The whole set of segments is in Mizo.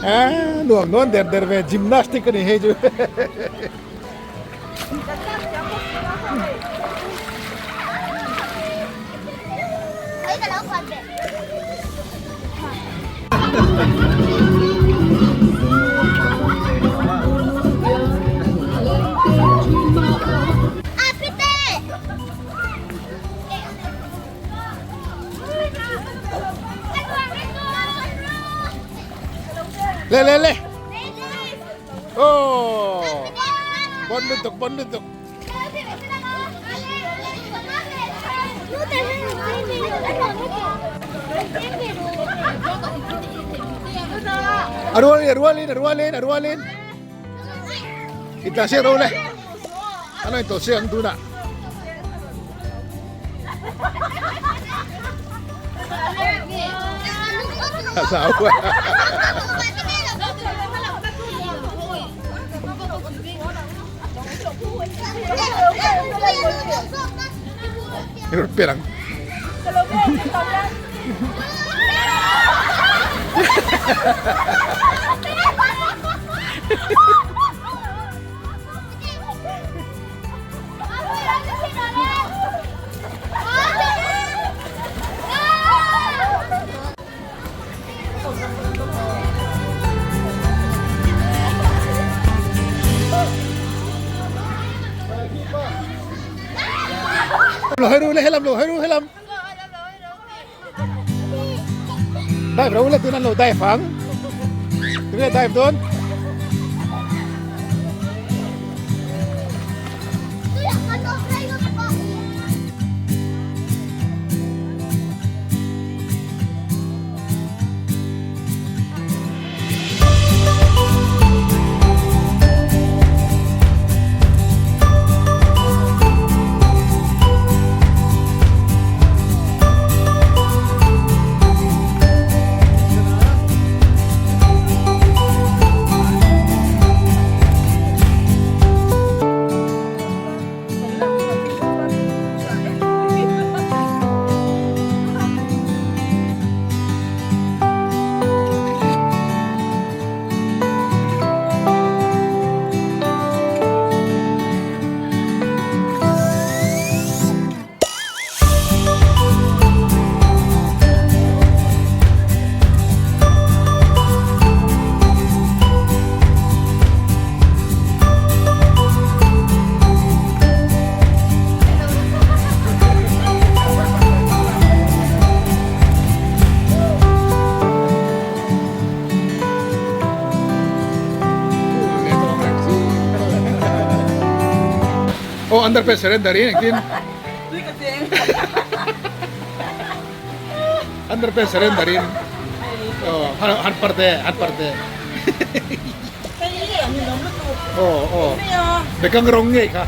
Ah, nuam dawn der der ve gymnastic a ni hei chu. Le le le. Oh. Bon lutuk, bon lutuk. A rualin, a rualin, a rualin, a rualin. Itla siak ro le. Ano ito siang tuna. Asawa. Perang. Lo hơi ru le helam lo hơi ru helam. Dive ro le tunan lo dive ang. Tunge dive dawn. Oh, under pe surrender in engtin? Tui ka cheng. Under pe surrender in. Oh, han han parte, han parte. Oh, oh. Bekang rong ngei kha.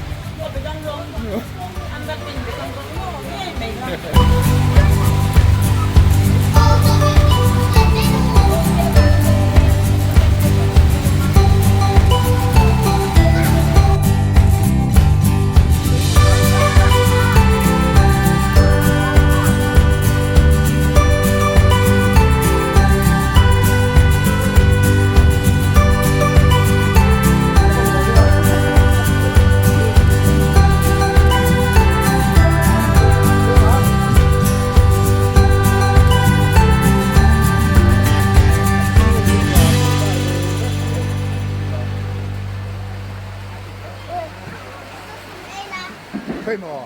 Khoi maw?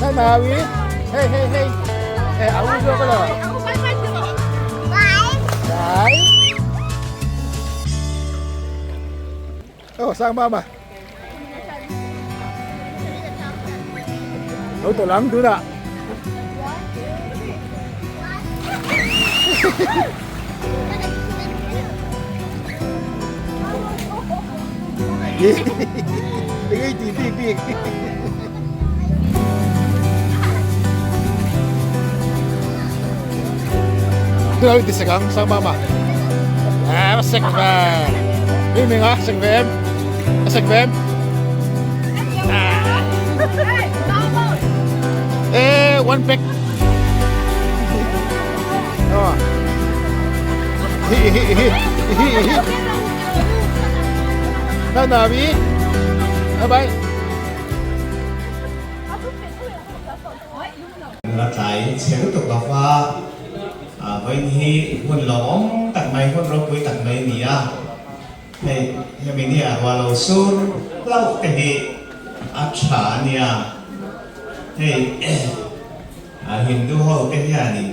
Na nawi. Hey hey hey. Eh au zo ka lo. Dai. Oh sang mama. Lo to lang tu na. Enge i tih bik bik. Tunah i ti sek ang sang mama. Ah, a sek ve. Mi ming a sek ve em. A sek ve em. Eh, one pack. Oh. Hi hi hi hi hi. Na na bi. Bye bye. La tlai chhe lutuk lo va, vawiin hi hmun lawmawm tak mai, hmun ropui tak mai a ni a. Hei hemi ni a ruah lo sur hlauh te hi a tha a nia. Hei Hindu ho te hianin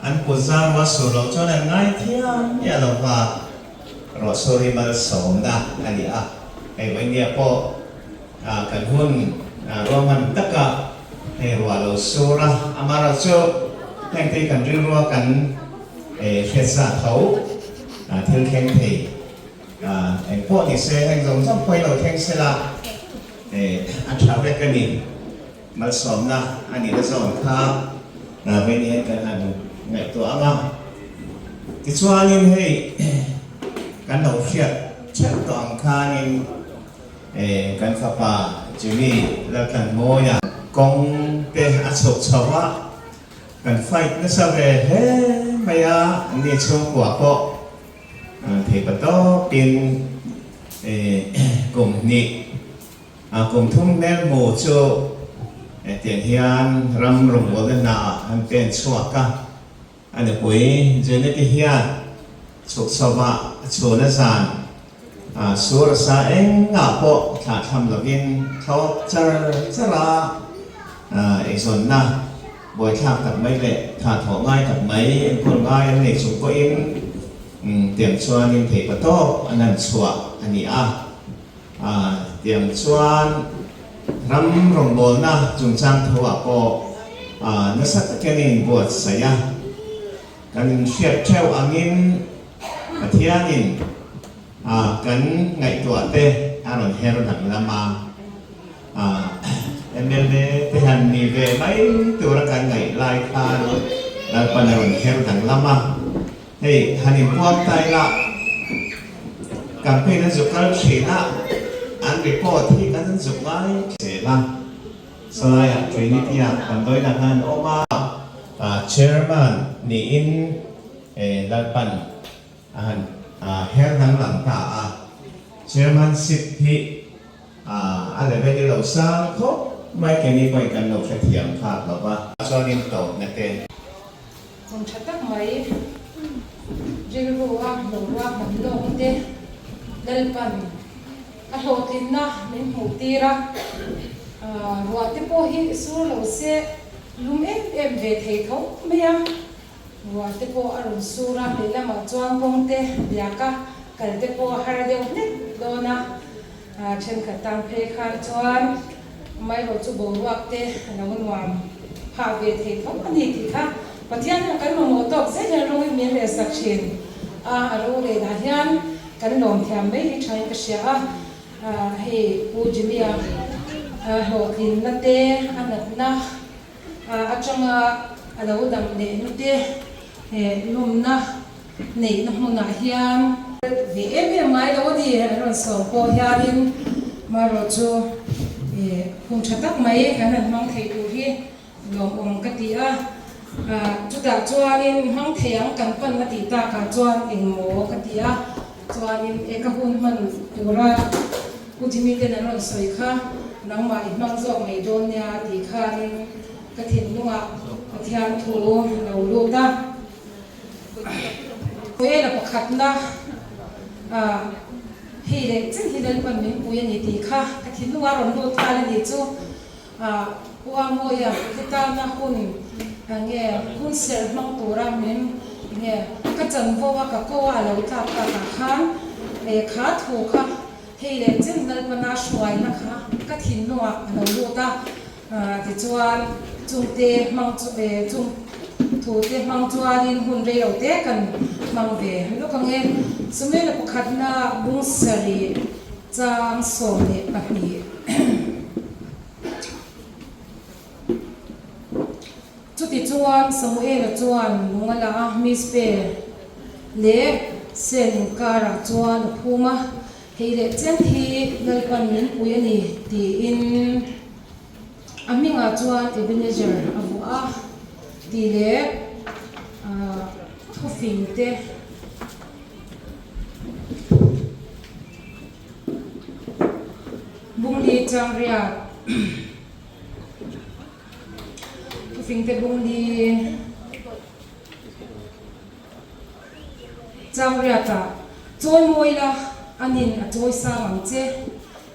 an kut zar ruah sur loh chuan an ngai thiam miah lo va, ruah sur hi malsawmna a ni a. Hei vawiin nia pawh kan hun ruahman taka hei ruah lo sur a, amaherawhchu heng te hi kan rilrua kan Hriat sa tho thil thleng thei eng pawh ni se, heng zawng zawng pawh hi lo thleng se la a tha vek a ni. Malsawmna a nihna zawn kha vei hian kan han ngaihtuah ang a. Tichuanin hei kan lo hriat ṭheuh tawh ang khanin kan fapa Jimmy Laltlanmawia kawng te a chhoh chho a. Kan fight nasa ve hle mai a, anni chhungkua pawh theipa tawkin kum hnih kum thum hmel hmu chu tiang hian ram rawngbawlna hnaah an pen chhuak a, a nupui Janet-i hian chhuk chhova chhuna zan sur a sa engah pawh thlahthlam lovin thlawp char char a, eizawnna Buaithlak tak mai leh tha thawh ngai tak mai, enkawl ngai an nei chung pawhin tiang chuanin theipa tawp an han chhuah a ni a. Tiang chuan ram rawngbawlna chungchang thoah pawh nasa takin a inbuatsaih a. Kan inhriat theuh angin Pathianin kan ngaihtuah te a rawn her danglam a. Mla te han ni ve mai tura kan ngaih lai khan Lalpan a rawn her danglam a, hei han inpuang ta ila campaign an zuk kal thin a, an report hi kan han zuk ngai zel a, sawlaiah Trinity ah damdawiin ah khan an awm a, chairman niin Lalpan a han her danglam ta a, chairmanship hi A level i lo sang khawp mai keini pawhin kan lo hrethiam phak lo va. Chuanin tawpna te. Hun tha tak mai rilru a lo ruahman lawk te Lalpan a hlawhtlinna min hmuh tir a, ruah te pawh hi sur lo se lum em em ve thei tho mai a, ruah te pawh a rawn sur a, lehlamah chuan kawng te biak a kal te pawh a har deuh hlek dawn a. Thenkhat tan phei khan chuan amaherawh chu boruak te a lo nuam phah ve thei tho a ni tih kha Pathian hian kan mamawh tawk zel hian rawngin min reh sak thin a, a rorelh hian kan lawm thiam mai hi thain ka hria a, hei Pu Jimmy-a hlawhtlinna te a natna atanga a lo dam leh na te lumna neihna hmunah hian ve em em ngai lo a ni an rawn sawm pawh hianin marawh chu hun tha tak mai kan han hmang thei tur hi lawmawm ka ti a, chutah chuanin hmang thei ang kan pan a tih takah chuan engmaw ka ti a, chuanin e ka hun hman tura Pu Jimmy ten an rawn sawi kha nangmah i hmang zawk mai dawn nia tih khanin ka thinlungah Pathian thu lo lut a. Puela pakhatna ah hei leh chen hi Lalpan min pui a ni tih kha ka thinlung a rawn lut nghal a ni chu. Pu Amoia te tana hun nge hun serh hmang tura min nge ka chanvo a ka ko a a lo tlak takah khan kha thu kha hei leh chen Lalpana hruaina kha ka thinlungah a lo lut a. Tichuan, chungte hmang chu chung thute hmang chuanin hun rei lo te kan hmang ve lawk ang e. Sumela pakhatna bung sarih chang 12. Chutichuan, Samuela chuan lung a la a, Mizpe leh Sen inkarah chuan a phum a. Hei leh chen hi Lalpan min pui a ni, tiin a hmingah chuan Ebenezer a vuah a, tih leh thufing te. Bungli changriat thufing te bungli. Changriatah, Chawi mawi la, a nin a chawi sang ang che.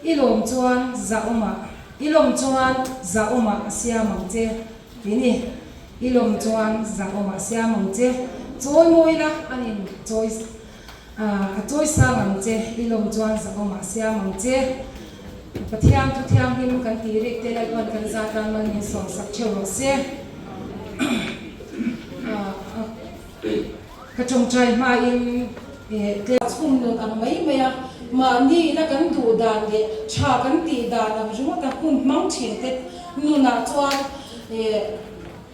I lawm chuan zahawmah, i lawm chuan zahawmah a siam ang che, ti ni. I lawm chuan zahawmah a siam ang che. Chawi mawi la, a nin chawi, a chawi sang ang che. I lawm chuan zahawmah a siam ang che. Pathian thu thianghlim kan tih rik te Lalpan kan zat tan mal min sawmsak theuh rawh se. Ka tawngtai hmain tlem chhun nun ang mai mai a, mahni ina kan duh dan leh tha kan tih dan ang ringawt a hun hmang thin te nunah chuan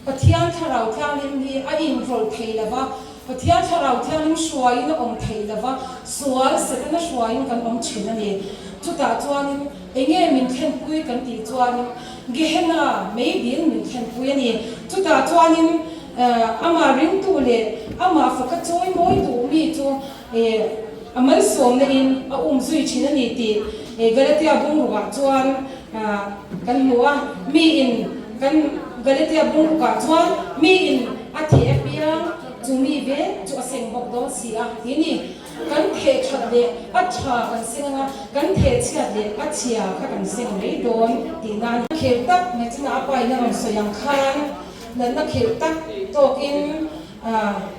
Pathian Thlarau Thianghlim hi a inrawlh thei lo va, Pathian Thlarau Thianghlim hruaiin a awm thei lo va, sual Setana hruaiin kan awm thin a ni. Chutah chuanin enge min thlenpui kan tih chuanin Gehenna meidil min thlenpui a ni. Chutah chuanin Amah ringtu leh amah faka chawi mawi duh mi chu a malsawmna in a um zui thin a ni tih Galatia bungrukah chuan kan hmu a. Mi in kan Galatia bungrukah chuan mi in a theh apiang chu mi ve chu a seng bawk dawn si a ti ni. Kan theh that leh a tha kan seng anga kan theh chhiat leh a chhia kha kan seng mai dawn tih nan. Khel tak mai chungah a paina rawn sawi ang khan Natna khirh tak tawkin a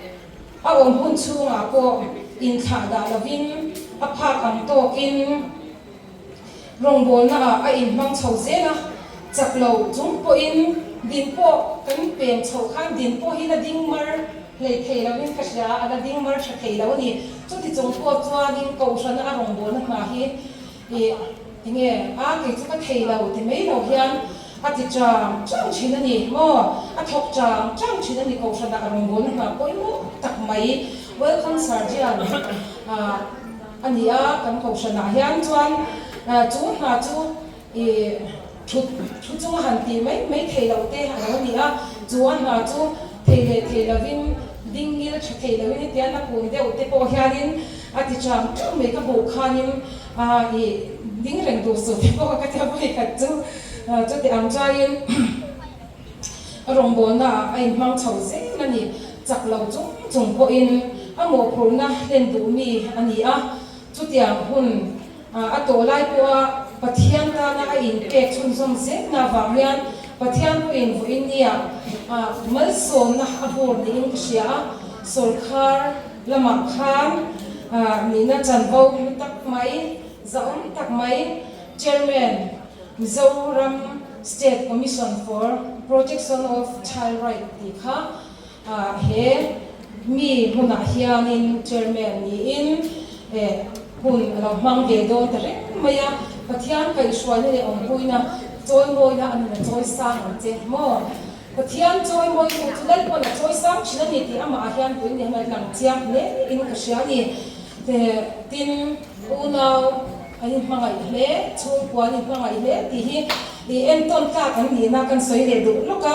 awm hun chhungah pawh inthlah dah lovin a phak ang tawkin rawngbawlnaah a inhmang chho zel a, chak lo chung pawhin din pawh kan pem chhoh khan din pawh hi la ding mar hlei thei lovin ka hria, a la ding mar tha thei lo a ni. Chuti chung pawh chuanin Kohhrana a rawngbawlna hna hi Ih, tinge a kei chu ka thei lo ti mai lo hian a ti chang chang thin a ni maw? A thawk chang chang thin a ni Kohhranah a rawngbawlna hna pawimawh tak mai Welcome Surgeon a ni a kan Kohhranah hian chuan chu hna chu ih thut thu chunga han tih mai mai thei loh te a lo ni a, chu a hna chu thei leh thei lovin ding ngil tha thei loin hetiang a kun deuh te pawh hianin a ti chang chang mai ka hmuh khanin ih ding reng duh suh te pawh ka tia vawi khat chu chuti ang chaiin a rawngbawlna ah a inhmang chho zel a ni, chak lo chung chung pawhin a mawhphurhna hlen duh mi a ni a, chutiang hun. A tawh lai pawha Pathian tana a inpek chhunzawm zetna avang hian Pathian pawhin vawiin nia malsawmna a bur niin ka hria a, sawrkhar lamah khan nihna chanvo hlu tak mai, zahawm tak mai Chairman, Mizoram State Commission for Protection of Child Right tih kha He mi hmunah hianin Chairman niin hun a lo hmang ve dawn ta reng mai a, Pathian kaihhruaina leh awmpuina chawimawina a nun a chawi sang ang che maw? Pathian chawimawitu chu Lalpawn a chawi sang thin a ni tih amah ah hian tuin hian a lang chiang hle in ka hria a ni. Tin, unau an inhmangaih hle, chhungkua an inhmangaih hle tih hi entawn tlak an nihna kan sawi leh duh lawk a.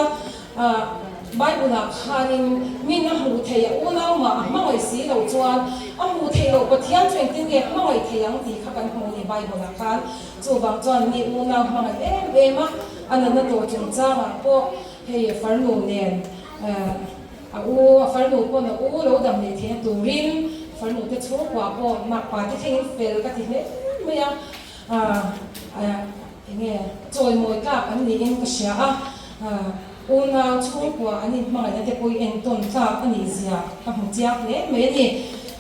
Bible-ah khanin min a hmuh theih a unau mah a hmangaih si loh chuan a hmuh theih loh Pathian chu engtin nge hmangaih thei ang tih kha kan hmu ni Bible-ah khan. Chuvang chuan mi unau hmangaih em em a, a natna tawh chungchangah pawh hei a farnu nen a u, a farnu pawn a u lo dam leh theihna turin farnu te chhungkua pawh makpa te thlengin fel ka ti hle mai a. Enge chawimawi tlak an niin ka hria a, unau chhungkua an inhmangaihna te pawh hi entawn tlak a nih zia ka hmu chiang hle mai a ni.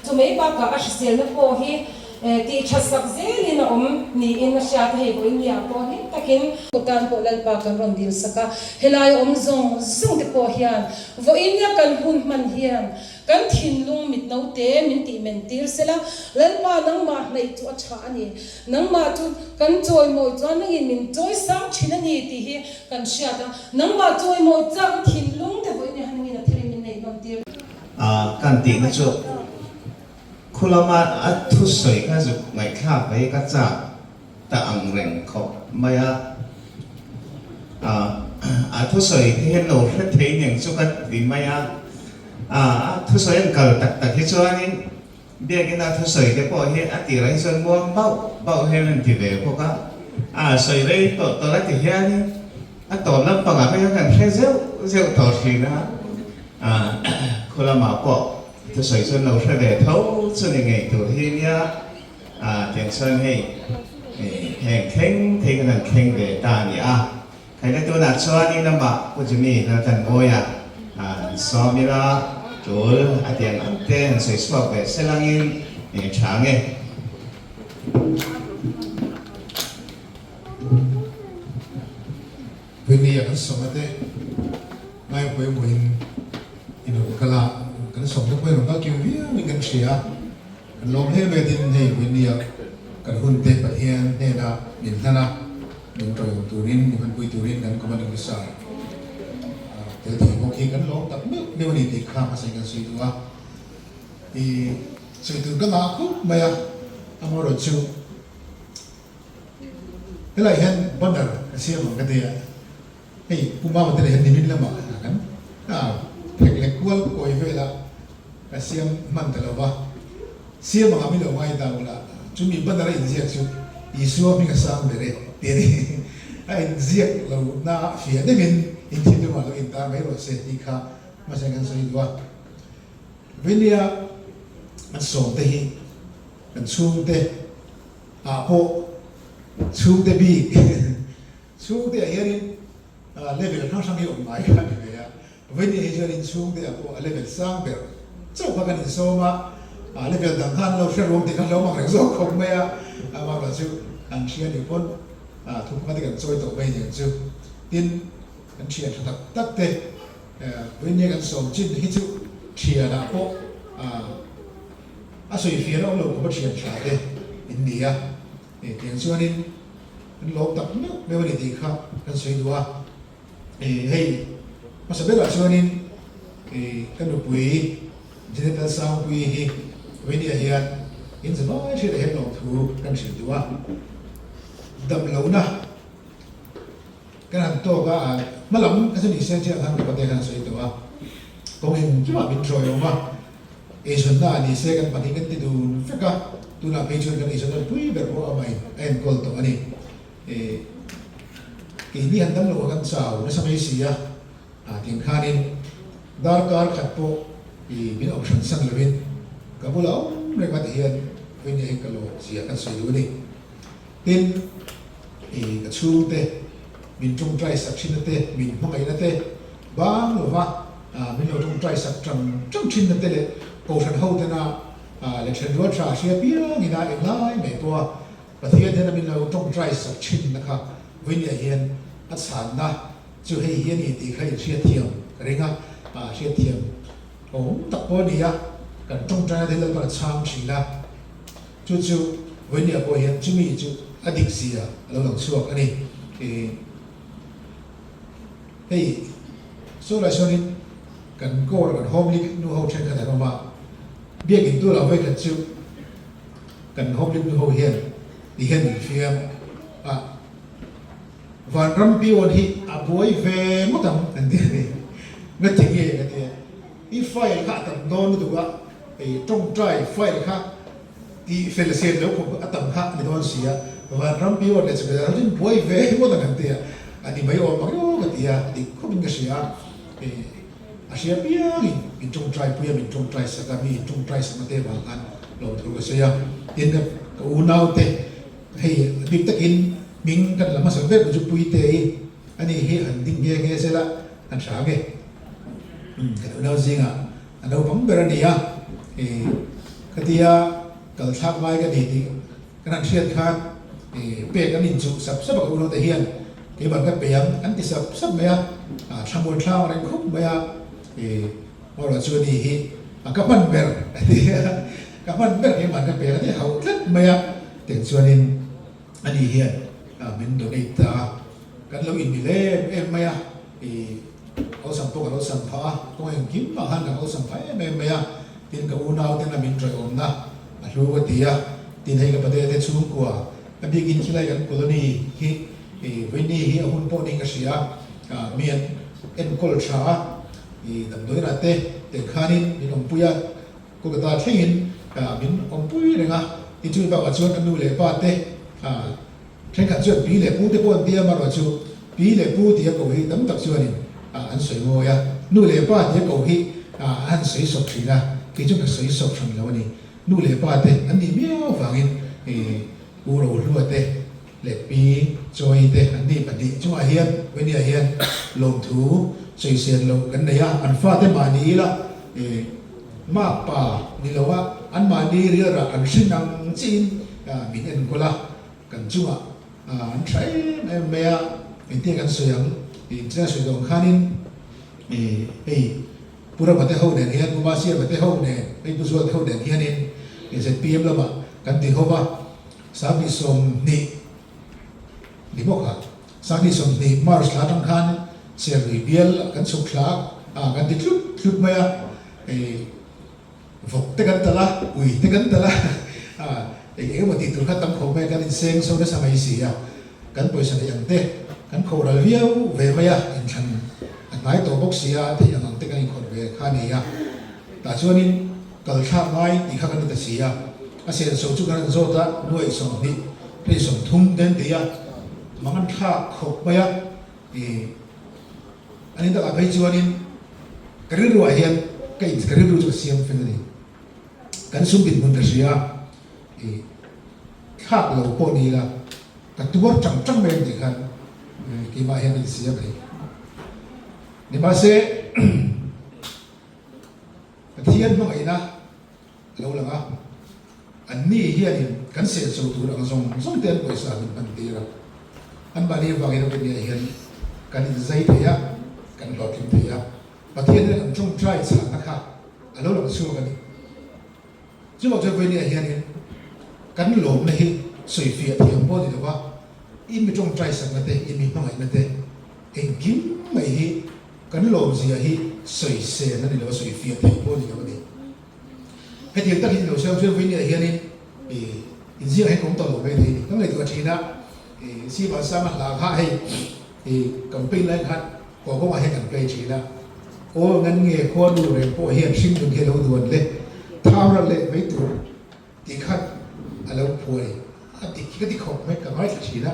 Chumei bakah a hriselna pawh hi tih tha sak zelin a awm niin a hriat a, hei vawiin pawh hlim takin tan pawh Lalpa kan rawn dil sak a, helai awm zawng zawng te pawh hian vawiin kan hun hman hian Kan thinlung mit naute min tih men tir sela, Lalpa nangmah hnaih chu a tha a ni, nangmah chu kan chawimawi chuan nangin min chawi sang thin a ni tih hi kan hriat a, nangmah chawimawi chak thinlung te vawiin hian nangin a therin min neih nawn tir. A kan tihna chu khulama a thusawi kha zuk ngaihthlak mai ka chak ta ang reng khawp mai a, a thusawi te hian lo hre thei nen chu ka ti mai a, a thusawi an kal tak tak hi chuanin biakina thusawi te pawh hi a tirah hi chuan muang bauh bauh hian an ti ve bawk a, a sawi rei tawh tawlh a ti hianin a tawp lampangah phei hian kan hre zeuh zeuh tawh thin a, khu lamah pawh thusawi chuan lo hre ve tho chu ni ngei tur hi nia. A tiang chuan hei heng thleng thei khan an thleng ve ta a ni a. Khaina tunah chuanin amah Pu Jimmy Lalthanmawia an sawm ila tul a tiang ang te han sawi chhuak ve se langin eng tha nge. Vawini a kan sawm ate ngai pawimawhin in rawn kal a, kan sawmna pawhin rawn kal kim viauin kan hria a. Kan lawm hle mai tin hei Vawini-ah kan hun te Pathian hnenah min hlan a, min tawihawm turin, min hmanpui turin kan Commanding Officer tel thei bawk hi kan lawm tak meuh meuh a ni tih kha hmasa in kan sawi duh a. I sawi tur ka ngah khawp mai a, amaherawhchu chu helaiah hian banner ka siam ang ka ti a, hei Pu Mama te leh hian nimin lamah kan phek leh kual kawi vel a, Ka siam hman ta lo va, siam anga mi lo ngai ta ula, chu mi banner a inziak chu Isua hming a sang ber e tih a ni. A inziak lo na fiah deuhin in thinlungah lo intar mai rawh se tih kha hmasa in kan sawi duh a. Vainia an sawmte hi kan chhungte ah pawh chhungte bik chhungte ah hianin level hrang hrang hi awm ngai kha a ni ve a. Vawini hi chuan inchhung te ah pawh a level sang ber chauh kha kan insawm a, a level dang kha an lo hre ruang tih kha an lo mak reng zawk khawp mai a, amaherawh chu an hria nih pawn thu pakhat hi kan chawi tawh mai aniang chu. Tin, kan thian tha tak tak te vawinia kan sawm chin hi chu thianah pawh a sawi fian awm lo khawp a thian tha te in ni a, tiang chuanin an lawm tak meuh meuh a ni tih kha kan sawi duh a. Hei hmasa berah chuanin ka nupui Janet Lalsangpuii hi Vainia hian in zavai hriatah hian lawmthu kan hrilh duh a, damlohna kan han tawk a, hma lam ka chu ni se chiah khan ka pate khan a sawi tawh a, kawng engkimah min hruai awm a, eizawnna ah ni se kan pahnih kan ti dun vek a, tunah phei chuan kan eizawnna pui ber pawh amah in a enkawl tawh a ni. Keini han dam lo a kan chau nasa mai si a, tiang khanin darkar khat pawh i min awm hran san lovin ka bula awm reng a ti hian vawinia hi ka lawm zia kan sawi duh a ni. Tin, i ka chhungte min tawngtai sak thinna te, min hmangaihna te bang lova min lo tawngtai sak tang tang thinna te leh kohhran ho tena leh thenrual tha hria piangin a englai mai pawha Pathian hian a min lo tawngtai sak thinna kha vawinia hian a chhanna chu hei hi a ni tih kha in hriatthiam ka ring a, hriatthiam awm tak pawh a ni a, kan tawngtaina te Lalpan a chhang thin a, chu chu vawinia pawh hian chumi chu a dik zia a lo lang chhuak a ni. Hei saw lai sawn in kan core kan home league nu ho thenkhat an awm a, biakin tu lah vawikhat chu Kan hawmlim nu ho hian ti hian min fiam a, Vanram pion hi a buai ve ngawt ang an ti a ni. Nga ti nge ka ti a, i file kha a tam dawn lutuk a, hei tawngtai file kha tih fel sen lo khawp a tam kha a ni dawn si a, Vanram pion leh chhukah hian buai ve ngawt ang an ti a, a ni mai awm ang emaw ka ti a, dik khawpin ka hria a, hei A hria piangin min tawngtai pui a, min tawngtai sak a, mi in tawngtai sakna te vang khan lawmthu ka sawi a. Tin, ka unaute hei a bik takin Hming kan la hmasa ber chu Puite hi a nih hi han ding nghe nghe sela han hra nge. Kan unau zingah a naupang ber a ni a, khatia kal thlak ngai ka ni tih kan han hriat khan pek an inchuh sap sap a ka unaute hian keimah ka pe ang an ti sap sap mai a, thlamuan thlang reng khawp mai a, Mawla chu a ni hi a ka hman ber a ti a, ka hman ber keimah ka pe ang a ti hauh tlat mai a, tiang chuanin ani hian min donate ta a, kan lo inmil em em mai a, i awlsam pawh ka lo sam phah a, kawng engkim mah khan kan awlsam phah em em mai a, tin ka unau ten a min ṭawihawmna a hlu ka ti a, tin hei ka pate te chhungkua a bikin khilai kan colony hi i vawiini hi a hun pawh niin ka hria a, mi an enkawl ṭha a, i damdawiinah te tiang khanin min awmpui a, Kolkata thlengin min awmpui reng a, tin chumi bakah chuan ka nu leh pa te thenkhat chuan pi leh pu te pawh an ti a, amaherawh chu pi leh pu tia ko hi tam tak chuanin an sawi ngawi a, nu leh pa tia ko hi an han sawi sawp thin a, kei chuan ka sawi sawp than lo a ni. Nu leh pa te an nih miau avangin U Rohlua te leh Pi Chawi te an ni pahnih chungah hian Venia hian lawmthu sawisel loh kan nei a, an fate mahni ila Makpa ni lo a, anmahni rialrah an hrin ang chiin min enkawl a, kan chungah an tha em em mai a, engtia kan sawi ang inchina sawi tawh ang khanin hei Pu Rama te ho nen hian, Pu Masiama te ho nen, hei Pu Zual te ho nen hianin zpm lamah kan ti ho va, 2020 ni bawk a, 2020 March thla atang khan Serlui bial kan chhuk thla a, kan ti tlut tlut mai a, vawk te kan talh a, ui te kan talh a, eng eng emaw tih tur kha tam khawp mai a, kan inseng so nasa mai si a, kan pawisa neih ang te kan kho ral viau ve mai a, inthlan a hnai tawh bawk si a, theih ang ang te kan inkhawrh ve kha a ni a, tah chuanin kal thlak ngai tih kha kan ni ta si a, a senso chu kan han zawt a, nuaih 20 hei 30 te an ti a, mang an thlak khawp mai a. I a ni takah phei chuanin ka rilruah hian ka in ka rilru chu ka siam fel a ni. Kan sum dinhmun ka hria a, i thlak lo pawh ni ila ka tuar tang tang mai ang tih khan keimah hian ka insiam a ni. Nimahse Pathian hmangaihna a lo lang a, anni hianin kan senso tur ang zawng zawng te an pawisa min hman tir a, anmahni avangin a vawniah hian kan inzai thei a, kan hlawhtling thei a, Pathian hian an tawngtai chhanna kha a lo lang chhuak a ni. Chuvang chuan vawiniah hianin kan lawmna hi sawifiah thiam pawh a ni lo va, i mi tawngtai sakna te, i mi hmangaihna te engkim mai hi kan lawmzia hi sawisel a ni lo a, sawifiah theih pawh a ni lo a ni. Hetiang tak hi ni lo se chuan Vawiniah hianin inziak hi ka awm tawh lo mai thei a ni. Ka ngaihtuah thin a, Siva Sanga hla kha hei campaign lai khan haw kawngah hian kan play thin a. Aw ngan nge khua nu reng pawh hian hringnun hi a lo duan le, thau ral leh mai tur tih khan a lo phuai a dik hi ka ti khawp mai, ka ngaithla thin a.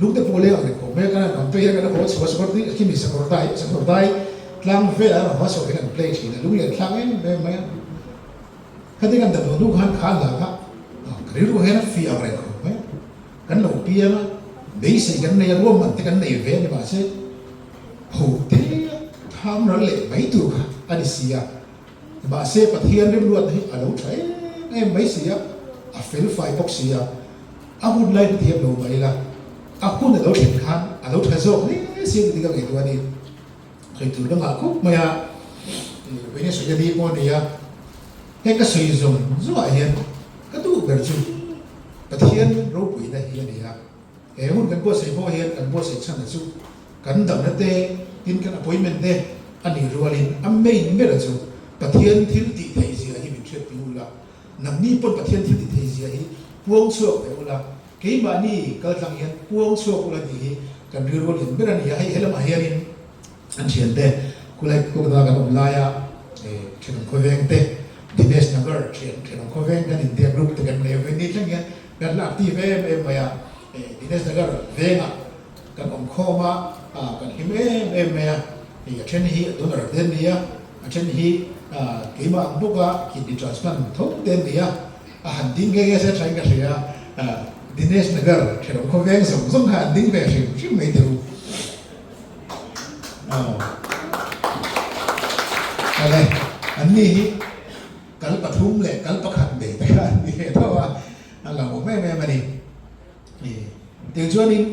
Lung te pawh leng ang reng khawp mai a, kan han campaign a, kan haw chho a, sakawr khi mi sakawr dai, sakawr dai tlang velah an haw chho hian an play thin a, lung lian thlak em em mai a. Khati kan damlo hnu khan kha hla kha ka rilru hian a fiah ang reng khawp mai a, kan lo piang a, beisei kan nei a, ruahman te kan nei ve a ni mahse ho te tham ral leh mai tur kha a ni si a. Mahse Pathian rimruatna hi a lo tha em em mai si a, a fel fai bawk si a, a hun lai hmu thiam lo mah ila, a hun a lo thlen khan a lo tha zawk hle si a ni tih ka ngaihtuah a ni. Sawi tur ka ngah khawp mai a, vawiin a sawi a ni pawh a ni a, heng ka sawi zawng zawngah hian ka duh ber chu Pathian ropuina hi a ni a. He hun kan buatsaih pawh hian kan buatsaih chhan a chu kan damna te, tin kan appointment te a nih rualin a main ber chu Pathian thil tih theih zia hi min hriatpui ula, nangni pawn Pathian thil tih theih zia hi puang chhuak ve ula, keimahni kaltlang hian puang chhuak ula tih hi kan rilru lian ber a ni a, hei helamah hianin an thiante khulai Kolkata kan awm laia thenawm khawveng te Dinesh Nagar thenawm khawveng kan india group te kan nei a, vawiin ni thleng hian Kan la active em em mai a, Dinesh Nagar vengah kan awm khawm a, kan hlim em em mai a, hei a then hi a donor te an ni a, a then hi keimah ang bawka kidney transplant tho te an ni a, a han ding nghe nghe se thain ka hria a. Dinesh Nagar thenawm khawveng zawng zawng kha an ding ve hrim hrim mai teh u. Aw. Awle, an ni hi kal pathum leh kal pakhat nei te kha an ni ve tho a, a lo awm em em a ni. Tiang chuanin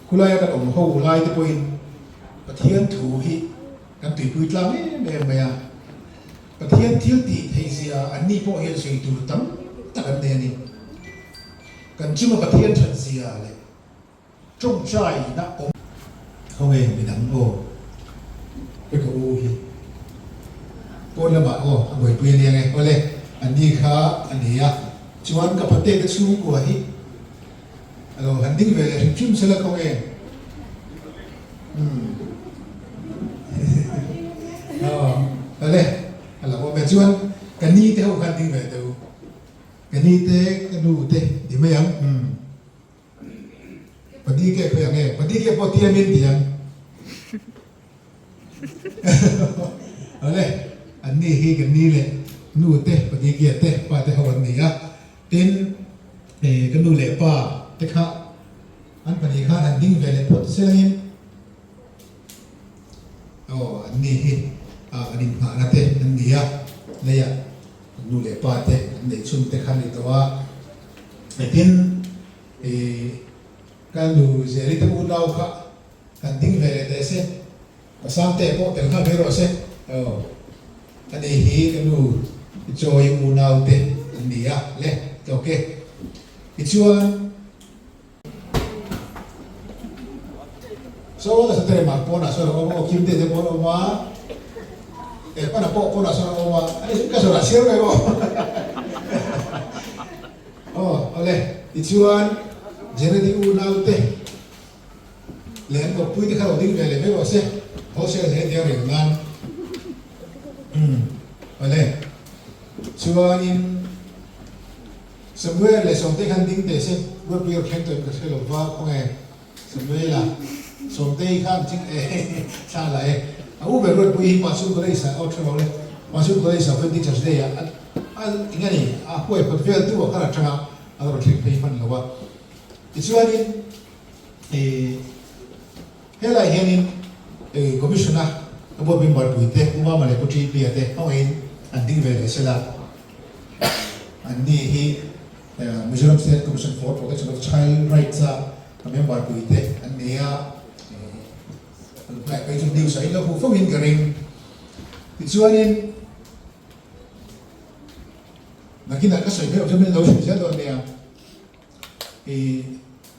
khulaia kan awm ho lai te pawhin Pathian thu hi kan tuipui tlang em em mai a. Pathian thil tih theih zia an ni pawh hian sawi tur tam tak an nei a ni. Kan chunga Pathian that zia leh tawngtaina awm. Khawnge midang aw pe ka u hi pawn lamah aw a buaipui a nia nge awle an ni kha a ni a chuan ka pate te chhungkua hi a lo han ding ve leh hrim hrim sela khawnge umm aw awle a lo awm e chuan ka ni te ho khan ding ve teh u ka ni te ka nu te ni mai ang umm. Padi ke khawi ang e? Padi ke pawh tiam in ti ang. Awle, an ni hi kan ni leh nu te, padi ke te, pa te ho an ni a. Tin, ka nu leh pa te kha an pahnih khan han ding ve leh phawt selangin aw an ni hi an inngahna te an ni a. Leiah kan nu leh pa te an neih chhun te kha an ni tawh a. Tin, ka nu Zeli te unau kha han ding ve leh teh se, ka Sangte pawh tel nghal mai rawh se. Aw, ani hi ka nu Joy unau te an ni a, le tlawk e. Tichuan. Saw nasa tere mah pawnah sawn a awm a, aw Kimte te pawh an awm a, eh pana pawh pawnah sawn a awm a, ani chu ka sawn ah chhiar mai maw. Aw awle, tichuan Jeredy unau te leh an kawppui te kha lo ding ve leh mai rawh se, wholesale hle tia reng nan. Umm awle, chuanin. Samuel leh Sawmtei khan ding teh se, Ruatpuia rawh thleng tawh in ka hre lo va, khawnge Samuela, Sawmtei khan ching e thla la e, a u ber Ruatpuia hi Pasur College ah aw tha lo le, Pasur College ah vawiin Teachers Day ah a eng a ni a huai phawt vel tu a khan atang a, a lo thleng phei hman lo a. Tichuanin ih helai hianin ih Commission a a board member puite U Mama leh Pu Ṭi Pia te hmangaihin an ding ve leh sela. An ni hi Mizoram State Commission for Protection of Child Rights a ka member pui te an ni a, an hmai phei chu news ah in lo hmuh fo in ka ring. Tichuanin nakinah ka sawi hmel awm chu min lo hrilh zel dawn nia. I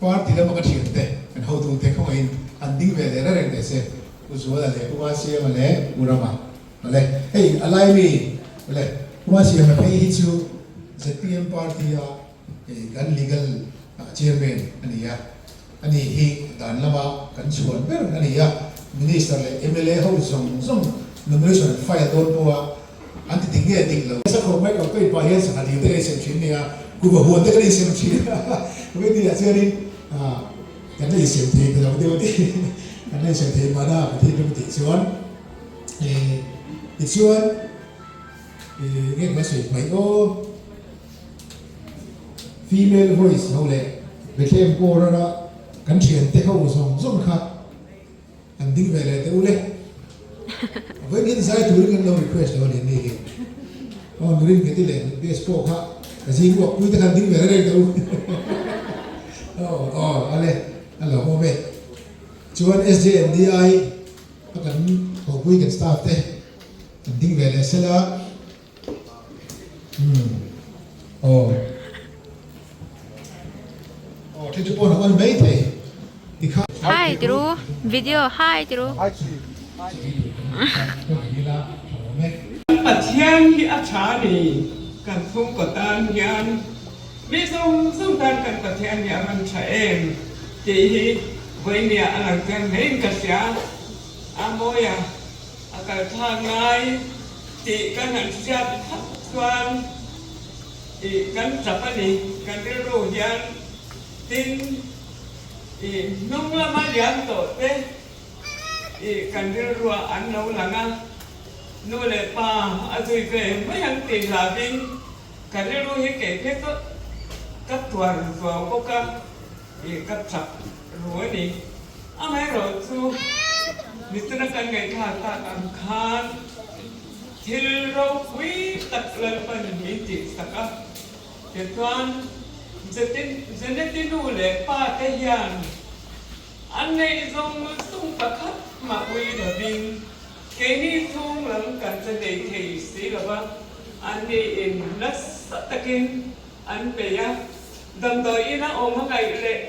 party lama ka thiante, kan hotute khawngaihin an ding ve leh reng teh se, Pu Zuala leh Pu Masiama leh Pu Rama awle. Hei a lai mi awle, Pu Masiama phei hi chu zpm party a kan legal chairman a ni a, ani hi dan lama kan chhuan ber a ni a, minister leh mla ho zawng zawng nomination an file dawn pawha An ti dik nge dik lo. Nasa khawp mai campaign pah hian sangha dil te kan insem thin nia, kuhva huan te kan insem thin a, committee ah chuanin kan la insem thei ta lo deuh a ni, kan la insem thei mahna Pathian ram tih chuan tichuan nge kan sawi hmaih aw, female voice ho leh Bethlehem Corner a kan thiante ho zawng zawng kha. An ding ve leh teh u le. Vawiin hian zai turin kan lo request lo a ni ni hi. Aw Nurin Ngeti leh Bs pawh kha ka zing uak pui te khan ding ve reng teh u. Aw aw ale a lo awm e. Chuan SJMDI a kan thawhpui kan staff te an ding ve leh sela. Umm aw aw thil chu pawn a awm mai thei tikha. Hi tiru video hi tiru. Pathian hi a tha a ni kan chhungkaw tan hian mi zawng zawng tan kan Pathian hi a rawn tha em tih hi vawinia a lang chiang hlein ka hria a mawi a a kal thlak ngai. Tih kan han hriat thlap chuan ih kan tap a ni, kan rilru hian tin ih hnung lama liam tawh te ih kan rilruah an lo lang a, nu leh pa a zui ve mai ang tih hlauhin ka rilru hi kei phei chu. ka tuar zuau bawk a, ih ka chak ru a ni. Amaherawhchu, Mistera kan ngaihthlak tak ang khan thil ropui tak Lalpan min tihsak a, tichuan Jeneti nu leh pa te hian an neih zawng zawng pakhat mah ui lovin keini chhung lam kan che nei thei si lova, an niin nasa takin an bei a, damdawi ina awm a ngaih leh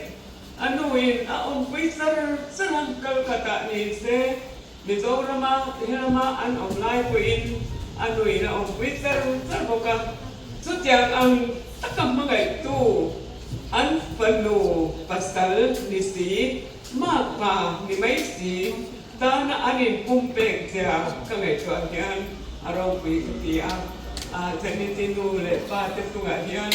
a nuin a awmpui char char a, Kolkata ni se Mizorama helama an awm lai pawhin a nuin a awmpui char char bawk a, chutiang ang taka hmangaihtu an fanu pasal ni si, makpa ni mai si tana an inpumpek zia ka ngaihtuah hian a ropui ka ti a, Janeti nu leh pa te chungah hian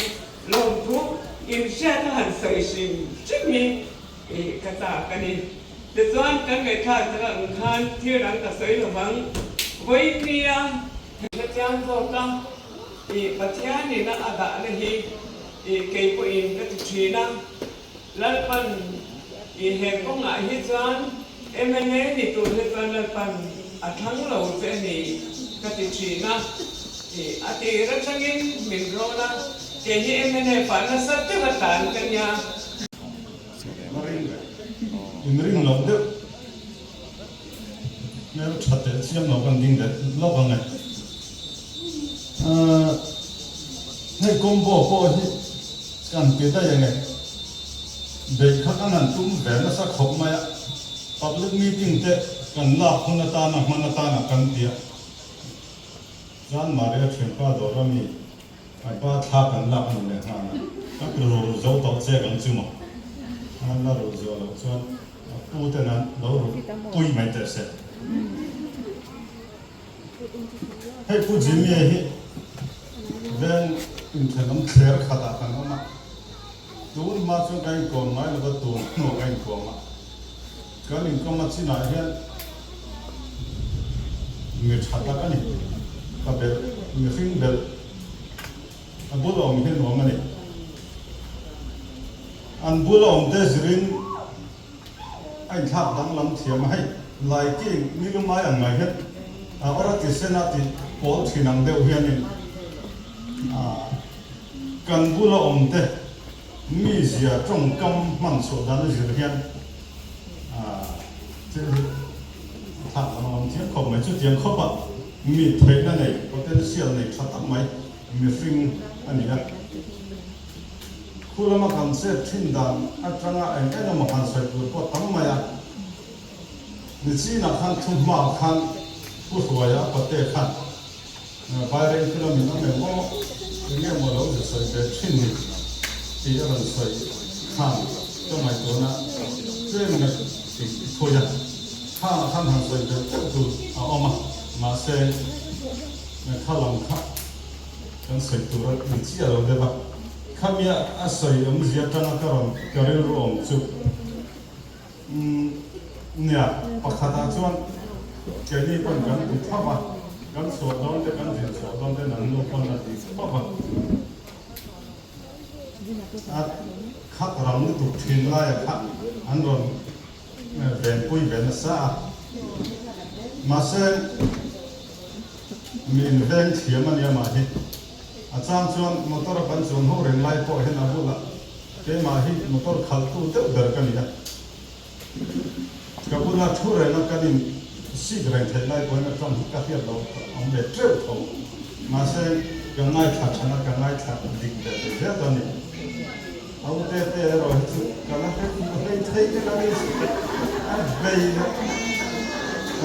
lawmthu inhriat a han sawi hrim hrim hi ka chak a ni. Tichuan kan ngaihthlak tak ang khan thil dang ka sawi lo vang. Vawinia hla chiang zawk a, Pathianin a dahna hi kei pawhin ka ti thin a. Lalpan i he kawngah hi chuan mla ni tur hi chuan Lalpan a thlang lo che a ni ka ti thin a, i a tir atangin min rawn a, kei hi mla pah nasa deuh a tlan ka nia. Inring loh deuh hmel tha teh chiam lo kan ding leh lawk ang e. Hei combo pawh hi kan ti daih ang e. Beih kha kan han tum ve nasa khawp mai a, public meeting te kan lak hun atana hman atana kan ti a. Zan Maria thianpa dawr ami Kan pa thla kan lak a ni leh nghal a, ka ti ru ru zo tawh che kan chu maw? An la ru zuah loh chuan a pu ten an lo ru pui mai teh se. Hei Pu Jimmy hi veng inthenawm thler khatah kan awm a, tun hma chuan kan inkawm ngai lova tun hnuah kan inkawm a, kan inkawm a chinah hian Mi tha tak a ni. Ka belh, mihring belh a bul awm hi nuam a ni. An bul awm te zirin a inthlak danglam thiam a, hei laiking ni lumai ang mai hian a awr a ti sen a ti pawl thin ang deuh hianin kan bula awm te mizia tawngkam hman chhuah dan a zir hian thil hi a thlak danglam thiam khawp mai. Chutiang khawpa mi theihna nei, potential nei tha tak mai mihring a ni a. Khu lama kan chet thin dan atanga eng eng emaw han sawi tur pawh tam mai a. Nichinah khan thu hma khan Pu Hruaia pate khan Vaireng khi lamin awm em aw, enge maw lo ze sawi ve thin ni tih a rawn sawi khan ka ngaihtuahna tlem ngat tih i phui a, khangah khan han sawi ve teuh tur a awm a, mahse kha lam kha kan sawi tur a ni chiah lo deuh a, khamia a sawi awmzia atanga ka rawn ka rilru awm chu Umm nia, pakhatah chuan keini pawn kan ti thlap a, kan chhuah dawn te kan zin chhuah dawn te nan nu pawn a ti thlap a. A khat ram lutuk thin laia kha an rawn venpui ve nasa a, mahse mi inveng thiam a nia mah hi. A chang chuan motor a kan chuan ho reng lai pawh hian a bulah Keimah hi motor khalhtu deuh ber ka ni a, ka bula thu renga kan in sik reng theih lai pawhin a tawng hi ka hriat lo awm ve teuh tho. Mahse, ka ngaithla than a, ka ngaithla dik ve thei zel ta ni. A u te te erawh hi chu ka la hre fuh hlei thei te ka ring a vei leh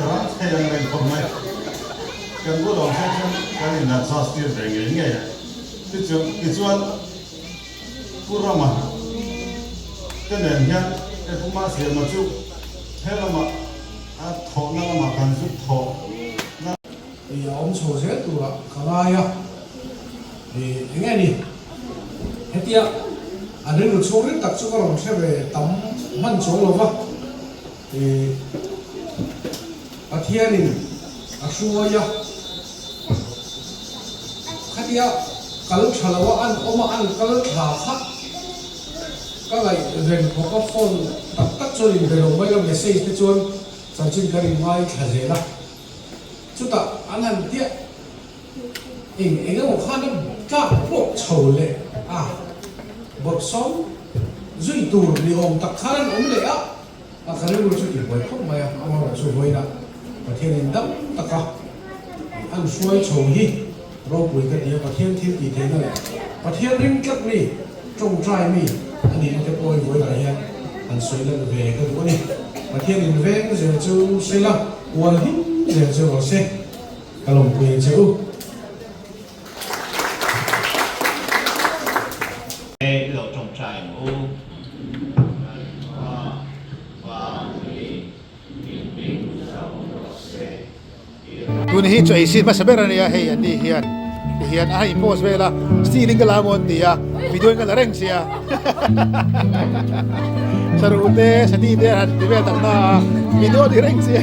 ram thei ang reng khawp mai. Kan bul awm hre chuan kan in adjust tir ve ngei ngei a. Tichuan. Pu Rama te nen hian he Pu Mahsiama chu he lamah a thawhna lamah kan zut thawh na. I a awm chho zel turah ka ngai a, i eng nge ni hetia an rilru chhung ring tak chu ka rawn hre ve tam hman chuang lo va, i Pathianin a hruai a, khatia kal tha lo a an awm a an kal thla kha. Ka ngaihven khawp a phone tak tak chuan inbe lo mai lo message te chuan chanchin kan inngaithla zel a. Chutah an han tiah eng eng emaw khan a tlak pawh chho leh a, bawrhsawm zui tur ni awm tak khan an awm leh a, a ka rilru chu tihbuai khawp mai a, amaherawhchu vawiinah Pathianin dam taka an hruai chho hi ropui ka ti a, Pathian thil tih theihna leh Pathian ring tlat mi, tawngtai mi a nihna te pawh hi vawiinah hian han sawi lan ve ka duh a ni. Pathianin veng zel chu sela, ual hlim zel chu rawh se, ka lawmpui ang che u. I lo tawngtai ang u. Lalpa, Van hi i hming chauh rawh se. Tun hi chu ei sin hmasa ber a nia hei an ni hian ti hian a in post vel a steel in ka la maw an ti a video in ka la reng sia saruh te sati te an han ti vel tak na a video a ti reng sia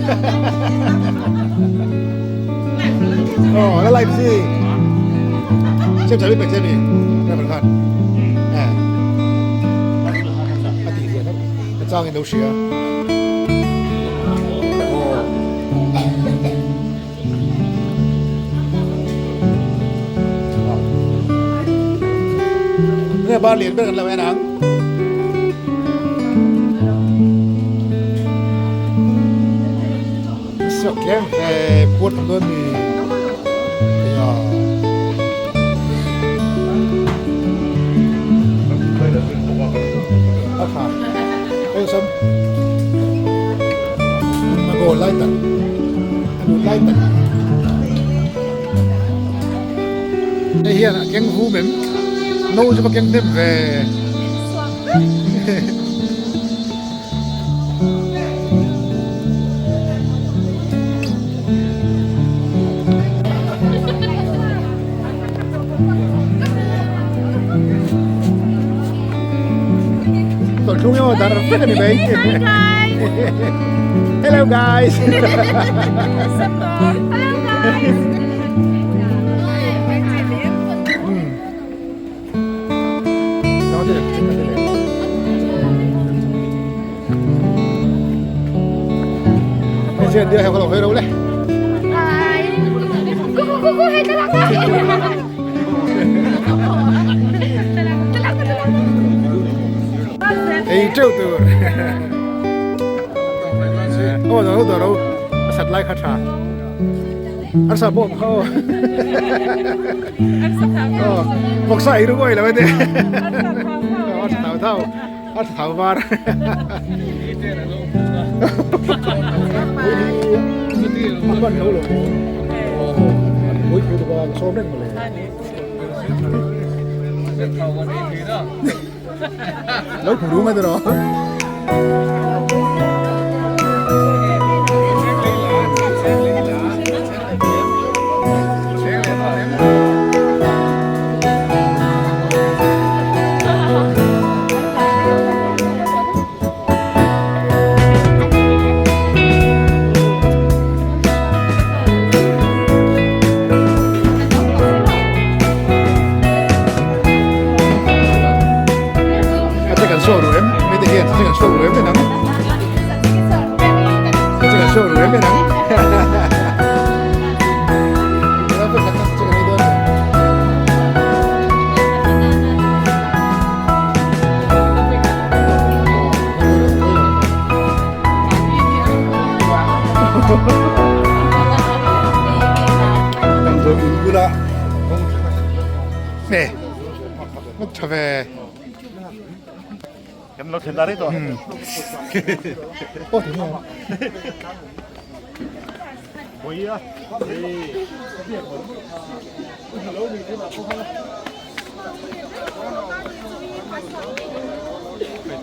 aw la live si chem chami pe chemi driver khan eh a ti zia a chang in lo hria. Nge bar lian ber kan lo en ang. Siok tlem ve puat ang dawn ni. Ya. A tha. Hei sam. A goal lai tak a lut lai tak hei hian a keng vum em no chu va keng hnem ve Tawlh emaw dar vek a ni mai. Hello guys. Hello guys. Hei chian dia hei ka lo hawi ro le. Hi. Ku ku ku ku hei thlalak ka. Thlalak ka thlalak. Ei teuh tur. Aw do do ro a sat lai kha tha. Arsa bawm kha aw. Aw vawksa ei ru uai lo e te. Arsa thau thau. Arsa thau var. A hman lo lo maw? Aw pui pui tuka ka sawm reng mawle. Lo phu ru mai tawh rawh. A che kan show ru em mi te hian a che kan show ru em en ang a che kan show ru em en ang Damdawi in bula nge a tha ve. Kan lo thlen ta rei tawh. Aw ti nge. Boia.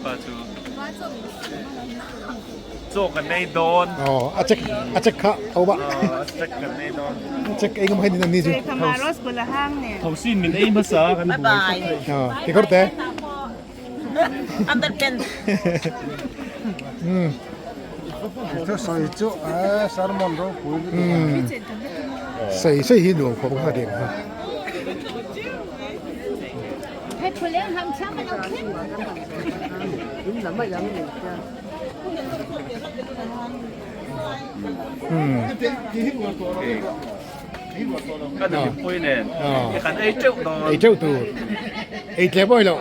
Pa chu chaw kan nei dawn. Aw a check a check kha ho ba. A check kan nei dawn. A check ei ngam hai ni ni chu. Thosin min ei hmasa kan buai khawp mai. Aw kekawr te. Sawi chu sermon ropui lutuk Sawi sawi hi nuam khawp kha deng kha. Ka nu pui nen kan ei teuh dawn. Ei teuh tur. Ei tlem awih loh.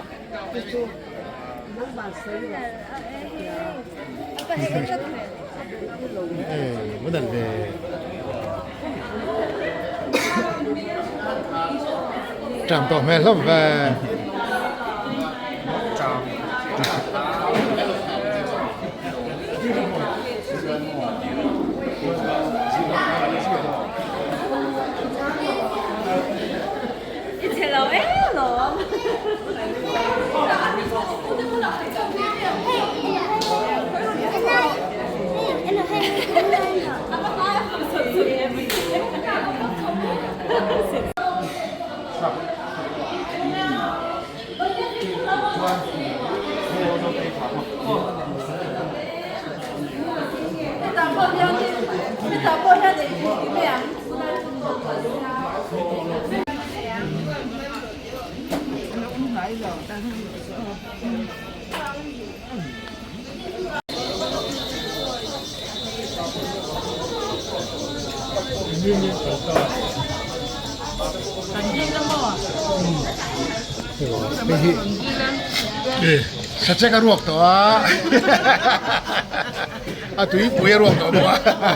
Ei, mun an ve. Tram tawh hmel hlawm ve. Tram. Sachek a ruak tawh a, a tuipui a ruak tawh bawk a.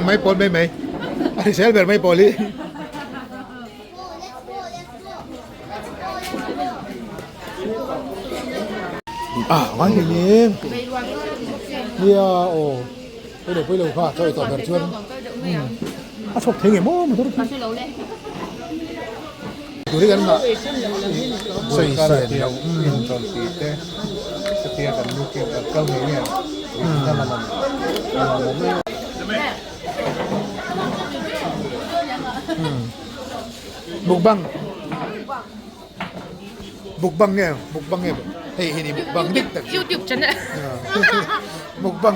Mai pawl mai mai a hrisel ber mai pawl hi. Ah ngai hle ni nia aw pawilo pawilo kha chaw ei tawh ber chuan a chhawk thei ngei maw motor khi turi kan ngah sawi sen loh mukbang mukbang nge mukbang nge hei hi ni mukbang dik tak youtube channel mukbang.